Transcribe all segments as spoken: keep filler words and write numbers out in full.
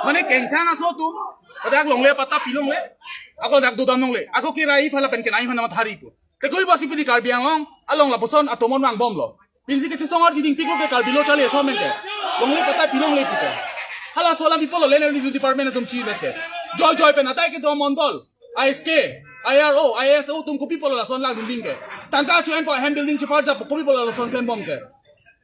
Mane kengsang aso atum, dak longle patta pilongle, ako dak dodam longle, ako kerai phala pen kenai mana mathari pu. Te koi basi pini Karbi Anglong along lapuson atomon vangbomlo. Pinsi kachesong arji dingpiklo ke Karbi Lo Charli Asong men ke. Longle patta pilongle pu ke. Halaso alam pi apotlo Land and Revenue Department atum chivet ke. Joijoi pen atai kedo mondol, I S K, I R O, I S O atum kopi apotlo lason langdun ding ke. Tangka chu-enpo, hem building cheparjap kopi apotlo lason klembom ke.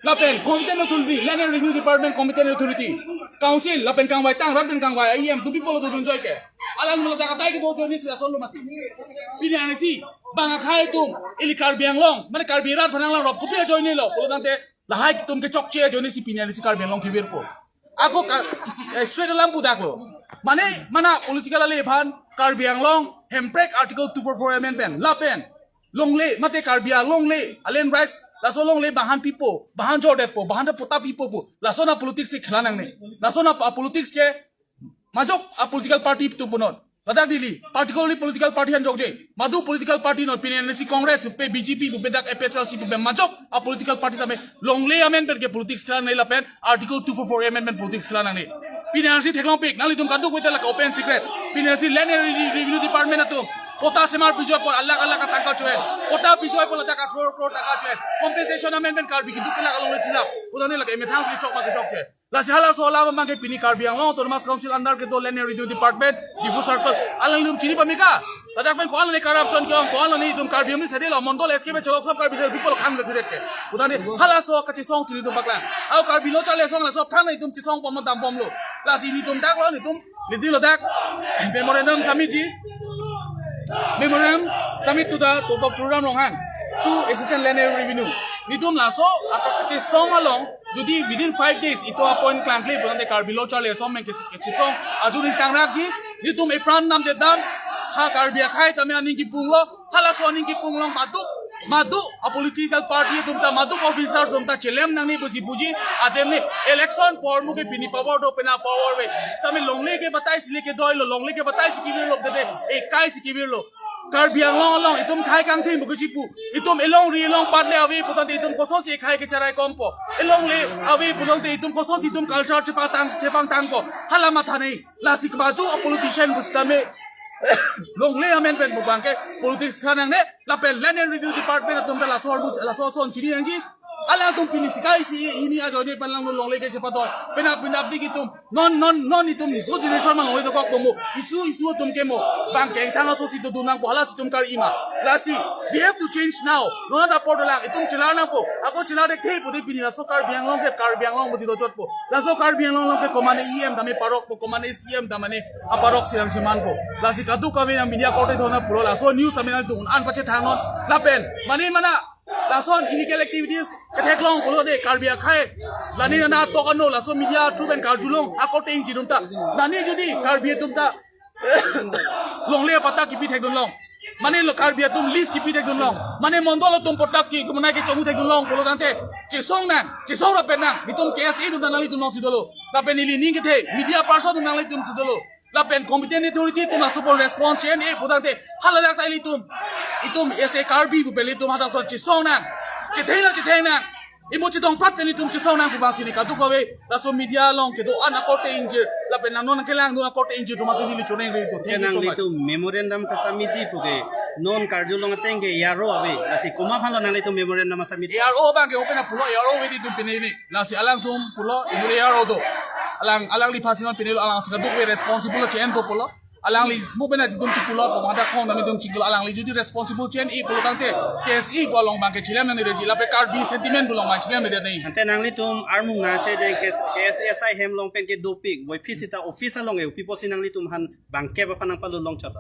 Lapen competent authority, Land and Revenue Department competent authority, council, lapen kangvai tang, rat pen kangvai, I M, kopi apotlo dodun joi ke. Alangliphan atai kedo ajoine si lason lo mati. Pini arnisi, bang akhei atum, ili Karbi Anglong, mane Karbi rat aphan nanglangrop, kopi ajoinelo, pulo tangte, lahai atum kechokche ajoine si pini arnisi Karbi Anglong kevirpo. Ako ka, isi, eh, straight alam pudaklo. Mane, mana political ale aphan, Karbi Anglong, Hemprek Article two four four amendment, lapen longle, mate Karbi Anglong le, a land rights, laso longle bang aphan pipo, bang aphan jordetpo, bang aphan patta pipo pu. Lason a-politics ke khela nangne. Lason a-politics ke majok a-political party atum punon. Ladak dili, particularly political party aphan jokje. Madu political party non, pini arnisi Congress, pe B J P, pe dak A P H L C, pe majok a-political party tame longle amendment ke politics khela nangne lapen Article two four four amendment politics khela nangne. Pini arnisi theklongpik, nanglitum kadokave ta lake open secret. Pini arnisi Land and Re-, Revenue Department atum patta semar pijoi apot alakh alakh atangka chu-en. Patta pijoi apot ladak a-crore crore tangka chu-en. Compensation amendment Karbi keduk kelak along le chilap. Putangte lake methang si chok ma kechokche. Lasi halaso alam abang ke pini Karbi Anglong Autonomous Council under kedo Land and Revenue Department, Diphu Circle, alanglitum chini pamika. Ladak pen ko-an lone corruption ke-ong, ko-an lone itum Karbi Anglong sade lo, mondol S K pen chelok sob Karbi Anglong people khan le direct ke. Putangte halaso kachesong si nelitum paklang. Ako Karbi Lo Charli Asong laso aphrang nelitum chesong pom damdomlo. Lasi nelitum dak lo, nelitum, nelitum lo dak memorandum submit ji. Memorandum submit to the, to Doctor Tuliram Ronghang, to Assistant Land and Revenue. Nelitum laso kachesong along, jodi within five days itum appoint klangkle putangte Karbi Lo Charli Asong men ke, kachesong ajoine tangrakji, nelitum epran damdedam, ha Karbi akhei tame aning kipunglo, halaso aning kipung along madu, madu a-political party atum ta, madu officer atum ta chelem nangne pusi puji, athema election apor mo ke pini power do, pena power ave. Sami longle ke batai si le kedoilo, longle ke batai si kevirlo, dede, ekai si kevirlo. Karbi Anglong along itum khei kangthim pu kechipu. Itum elongri elongpat le ave putangte itum kosonsi khei kecharai kompo. Elongle ave putangte itum kosonsi itum culture chepangtang, chepangtangpo. Hala matha nei. Lasi kebaju a-politician pusitame longle amendment pu abang ke politics khela nangne, lapen Land and Revenue Department atum ta laso arbu, laso ason chini nangji. Alangtum pini sikai si hini ajoine pen langno longle ke chepadoi. Penap penapdik itum. Non, non, non itum isu generation ma longle dokok po mo. Isu, isu atum ke mo. Bang kengsang aso si dodun nangpo, halasi itum kar-i ma. Lasi, we have to change now. Non apor dolang, itum chelar nangpo. Ako chelar thekthe pute pini laso Karbi Anglong ke Karbi Anglong pusi dojotpo. Laso Karbi Anglong along ke komane E M tame parokpo, komane C M tame aparok si nangchemanpo. Lasi kadokave nang media korte thona pulo, laso news tame nangtum an pachethangnon. Lapen, mane mana, lason illegal activities ketheklong pulote Karbi akhei, nani nana tok ano laso media through pen karjulong akorte ingjir atum ta. Nani jodi Karbi atum ta longle patta kipi thekdunlong, mane lo Karbi atum lease kipi thekdunlong, mane mondol atum patta ke kemanai kechonghu thekdunlong pulo tangte chesong nang, chesong rapet nang, nelitum K S A atum ta nanglitum alongsi dolo. Lapen neli ning kethe, media person atum nanglitumsi dolo. Lapen competent authority atum laso apor response che-en-e putangte, hala dak ta ilitum, itum as a Karbi pu pen ilitum hadak ta chesong nang, chetheng nang, chetheng nang. Imo chetongprat pen ilitum chesong nang pu abang si neli kadokave laso media along kedo-an akorte ingjir, lapen nang non kelangdun akorte ingjir atum aso neli choningri pu. Thank you so much. Nanglitum memorandum kasubmit ji puke, non karjulong ateng ke A R O ave, lasi komat aphanlo nanglitum memorandum submit? A R O abang ke open a pulo, A R O ave itum pine ini. Lasi alangtum pulo, imu A R O do. Alang, alangliphan si non pinelo, alangsi kadokave responsible che-enpo pulo. Alangli mo pen itum chipulo, pamada khong nami itum chikilo, alangli jodi responsible che-en-e pulo tangte, K S A pu along abang ke chilem nangji, lapen Karbi sentiment pu along abang chilem nangji. Ante nanglitum armung nangchedeng ke K S A asai hem along pen ke dopik, voiphit sita office along e, upi pusi nanglitum aphan bangkep aphan nangpalulong chot?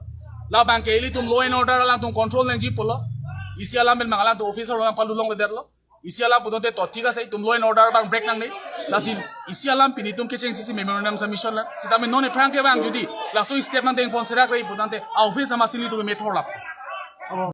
La abang ke ilitum law and order alangtum control nangji pulo. Isi alam pen abang alangtum office along nangpalulongledetlo. Isi alam pulote to thik ase, itum law and order abang break nangne. Lasi isi alam pini itum kechengsi si memorandum submission lang. Sitame non ephrang ke abang jodi laso step nangdengpon serak rei putangte a-office amat si nelitum methor lap.